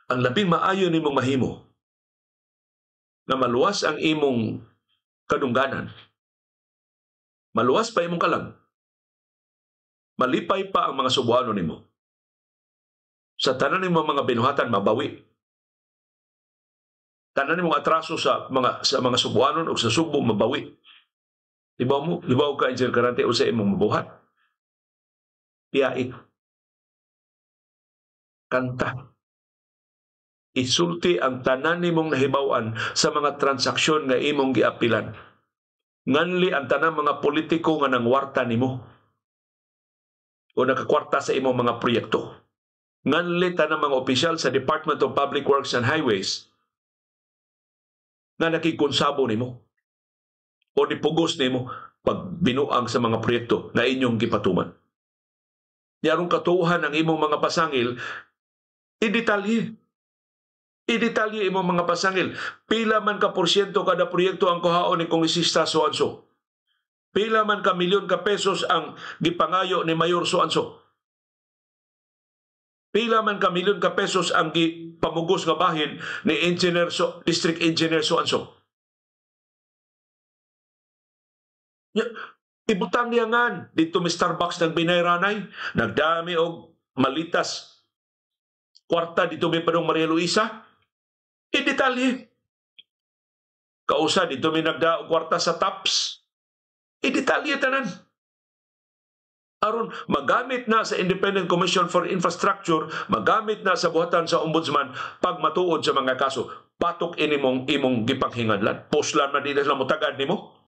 Ang labing maayo nimong mahimo na maluwas ang imong kadungganan, maluwas pa imong kalag, malipay pa ang mga Sugboano nimo. Sa tanan nimong mga binuhatan mabawi. Tanan nimong atraso sa mga Sugboanon o sa Sugbo mabawi. Ibaw mo, ibaw ka, Engineer Karante, o sa imong mabuhat. Piyait. Kanta. Isulti ang tanan nimong nahibaw-an sa mga transaksyon nga imong giapilan. Nganli ang tanang mga politiko nga nangwarta nimo o nakakwarta sa imong mga proyekto. Nganli tanang mga opisyal sa Department of Public Works and Highways nga nakikonsabo nimo o nipugos nimo pag binuang sa mga proyekto na inyong gipatuman. Yarong katuhan ang imong mga pasangil, i-detalye. I-detalye imong mga pasangil. Pila man ka porsyento kada proyekto ang kuhaon ni Kongresista so. Pila man ka milyon ka pesos ang gipangayo ni Mayor so. Pila man ka milyon ka pesos ang gipamugos nga bahin ni engineer so, district engineer so. Ibutang niya ngan dito mi Starbucks nagbinayranay, nagdami og malitas kwarta dito may padong Maria Luisa. I-detalye. Kausa dito may nagda og kwarta sa Tops. I-detalye tanan. Aron magamit na sa Independent Commission for Infrastructure, magamit na sa buhatan sa ombudsman pag matuod sa mga kaso. Batok ini mong imong gipanghinganlan. Puslan man dinhi sila motagad nimo.